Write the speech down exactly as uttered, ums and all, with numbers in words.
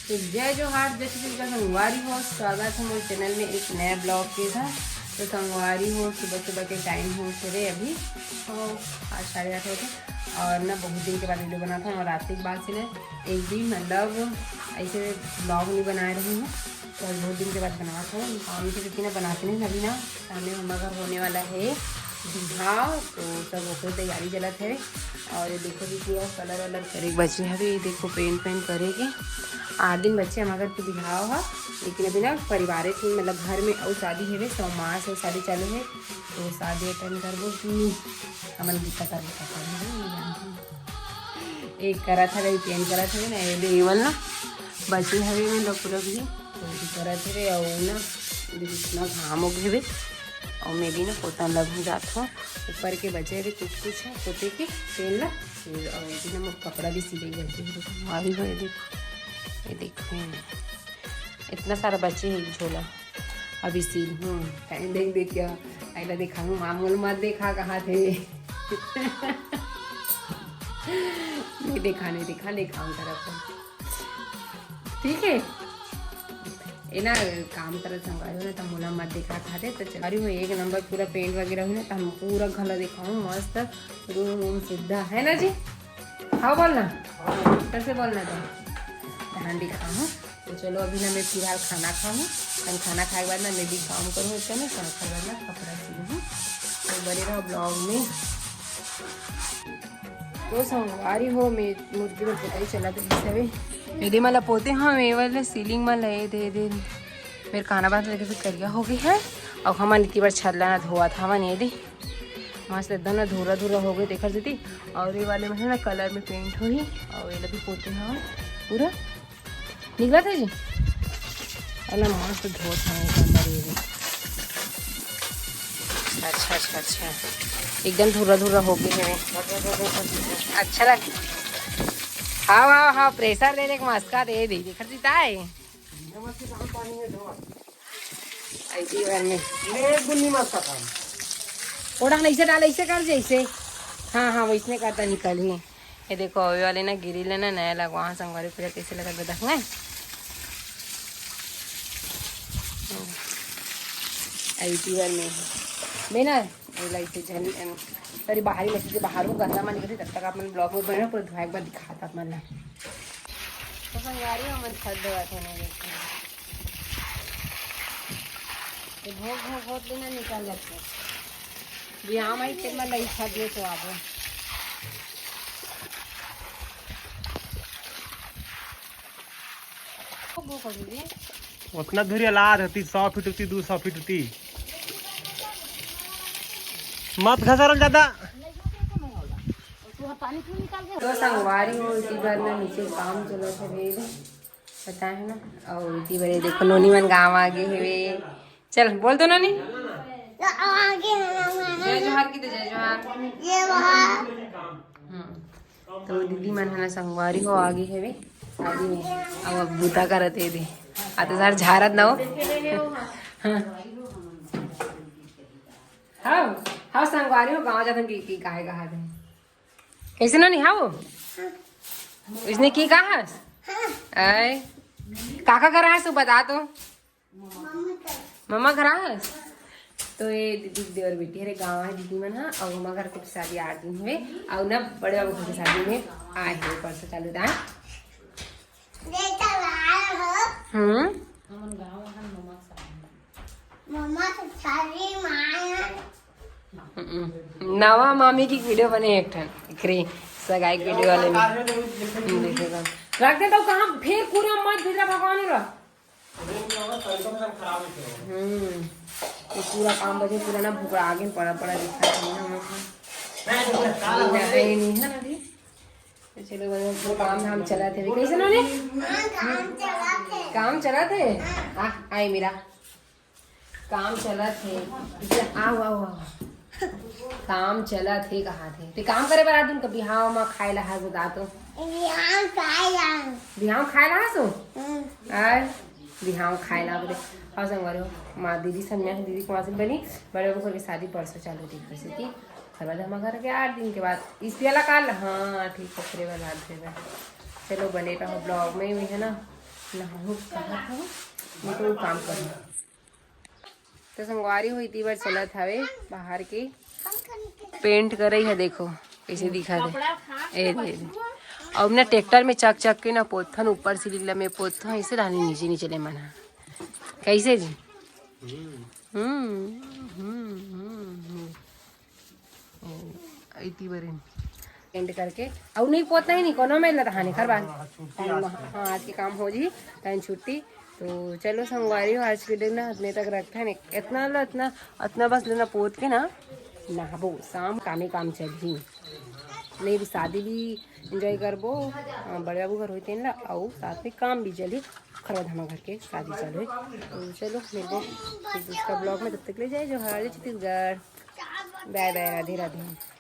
तो जय जोहार, जय छत्तीसगढ़ संगवारी हो, स्वागत है मोर चैनल में एक नया ब्लॉग के साथ। तो संगवारी हो, सुबह सुबह के टाइम हो थे रे अभी, तो आज साढ़े आठ होते। और ना बहुत दिन के बाद वीडियो बनात हूँ, और रात के बाद से ना एक भी मतलब ऐसे ब्लॉग नहीं बनाए रही हूँ। तो आज बहुत दिन के बाद बनात हूँ, काम की छुट्टी ना बनाते नहीं अभी ना। सामने मम्मा घर होने वाला है बिहाव, तो सब ओकर तैयारी चलत है। और ये देखो जी, पूरा कलर वलर करे के बचे हवे। ये देखो, पेंट पेंट करे के आठ दिन बचे हमार घर के बिहाव ह। लेकिन अभी ना परिवार में, मतलब घर में अउ शादी हवे, सोमवार से शादी चालू है, तो शादी अटेंड करबो कि हमन गीता करबो, पता नहीं, नहीं जानती। एक करत हवे, पेंट करत हवे ना, ये दे, ये वाला ना बचे हवे, मतलब पूरा भी तो भी करत हवे। और ना देखो, इतना घाम हो गए हवे, और मैं भी ना पोता लग जात हूँ। ऊपर के बचे हवे कुछ कुछ है पोते के, तेल ला। फिर और भी ना मोर कपड़ा भी सिले बचे हवे, देखो, भारी हो, ये देखो, ये देखो, ये इतना सारा बचे है एक झोला। अभी सील हूँ, टाइम देख देख क्या आइला देखा हूँ, मामूल मत देखा कहा थे। नहीं देखा, नहीं देखा, नहीं काम करत हूँ। ठीक है, ए ना काम करत संगवारी हो ना, त मोला मत देखा खाते। तो संगवारी हो, एक नंबर पूरा पेंट वगैरह हुई ना, तो हम पूरा घला दिखाऊँ, मस्त रूम वूम सीधा है ना जी। हाँ, बोलना, कैसे बोलना था, ध्यान दिखाऊँ। तो चलो, अभी ना मैं फिलहाल खाना खाऊँ, हम खाना खाए के बाद ना मैं भी काम करूँ, इतना मैं खाना खाए के बाद ना कपड़ा सीलूँ। तो बने रहो ब्लॉग में। तो संगवारी हो, मैं मुर्गी में पोताई चला दे हवे। मेरे मला पोते हाँ, मैं वाले सीलिंग में ले दे दे। मेरे खाना बात लगे फिर करिया हो गई है। और हमन इतनी बार छल्ला ना धोआ था, हमन ये दे मस्त एकदम ना धुर्रा धुर्रा हो गई, देखर दीदी। और ये वाले में है ना कलर में पेंट होही, और ये भी पोते हाँ पूरा। निकला था जी? अला मस्त धोत हवे एकदम बड़े भी। अच्छा, अच्छा, अच्छा, एकदम धुर्रा धुर्रा हो गए हवे। अच्छा लग। हाँ, हाँ, हाँ, प्रेशर दे दे, मस्का दे दे, देखर जीता है। ऐसी बार में मेरे गुन्नी मस्का था। ओढ़ा नहीं से डाल, ऐसे कर जैसे। हाँ, हाँ, वैसने करता निकल ही। ये देखो, अभी वाले ना गिरी लेना नया लगवा, हाँ, संगवारी पूजा कैसे लगा दे देखना। ऐसी बार में मैं ना, ये लाई से झन, अम, सॉरी, बाहरी मशीन से बाहर हूँ, गंदा मन निकलती, तब तक आप मन ब्लॉग में बने रहो, पूरा धोए एक बार दिखाता आप मन ला। तो संगवारी, हम छत धोआ थे ना, देखो। ये भोग, भोग होत लेना निकल जाते। बिहाव में खेत में लई छत में तो आबो। उतना दूरी ला रहती, सौ फीट होती, दो सौ फीट होती। मत घसरल ज्यादा। तो संगवारी हो, इसी बार ना नीचे काम चलत हवे, पता है ना। और इसी बार ये देखो, नोनी मन गाँव आ गए हवे। चल, बोल दो नोनी। तो आगे हमारा जय जोहार की तो जय जोहार। ये वहाँ। हम्म। तो दीदी मन है ना संगवारी हो आ गई हवे शादी में। अब, अब बूता करत है दे। आ तो सर झारत ना हो। हाँ। हाँ, हाँ, संगवारी हो गाँव जातन की, की काहे कहा थे। कैसे नोनी, हाँ वो? इसने की कहा? आय। काका करा है सो बता तो। मम्मा घर आस। तो ये दीदी के देवर बेटी हरे गाँव है दीदी मन हा, और मम्मा घर के शादी आठ दिन हुए, और ना बड़े बाबू घर के शादी में आए हैं परसों चालू दान। हम्म। मम्मा के शादी में आए हैं। हम्म। नवा मामी की वीडियो बने एक ठन, एकरे सगाई के वीडियो वाले में। हम्म, देखो तो। रख दे तो कहाँ फिर पूरा मत भेजा भगवान रा। हम्म, ये पूरा काम बचे, पूरा ना भुगड़ा आगे पड़ा पड़ा दिखा है ना, मतलब। नहीं, नहीं है ना अभी। तो चलो, बस वो काम धाम चला थे। कैसे नोनी? काम चला थे। आ, आई मेरा। काम चला थे। आओ, आओ, आओ। काम चला थे, कहा थे। ते काम करे बर आदमी कभी हाँ, माँ खाए ला हाथ बता तो। बिहाव खाए ला। बिहाव खाए ला सो? हम्म। आय, बिहाव खाए ला बोले। और संगवारी हो, माँ दीदी सब में दीदी के माँ से बनी, बड़े बाबू घर के शादी परसों चालू थी, परसों थी। खरवा धमा घर के आठ दिन के बाद, इस पियाला काल, हाँ, ठीक है, फिर वाला हाथ देगा। चलो, बने रहो ब्लॉग में भी, है ना? नहाहूँ, कहाँ था? मैं तो वो काम करूँ। तो संगवारी हो, इतनी बार चलत हवे बाहर के पेंट करई है, देखो कैसे दिखा दे। ए दे, दे। अब ना ट्रैक्टर में चक चक के ना पोथन, ऊपर से लीला में पोथन, ऐसे डाली नीचे नीचे ले मन हा। कैसे जी? हम्म, हम्म, हम्म, हम्म। ओ, इतनी बार पेंट करके, अउ नहीं पोतना ही नहीं, कोनो में लदहाने खर बान। हाँ, आज के काम हो जी, तन छुट्टी। तो चलो संगवारी हो, आज के दिन ना इतने तक रखते हैं। इतना लो, इतना, इतना बस लेना पोत के ना नहाबो, शाम कामे काम चलही। नहीं भी शादी भी एंजॉय करबो, अ, बड़े बाबू घर होते हैं ना, अउ साथ में काम भी चलही। खरवा धामा घर के शादी चालू है। तो चलो मिलबो फिर दूसरा ब्लॉग में, तब तक ले जाए जोहार, जय छत्तीसगढ़, बाय बाय, राधे राधे।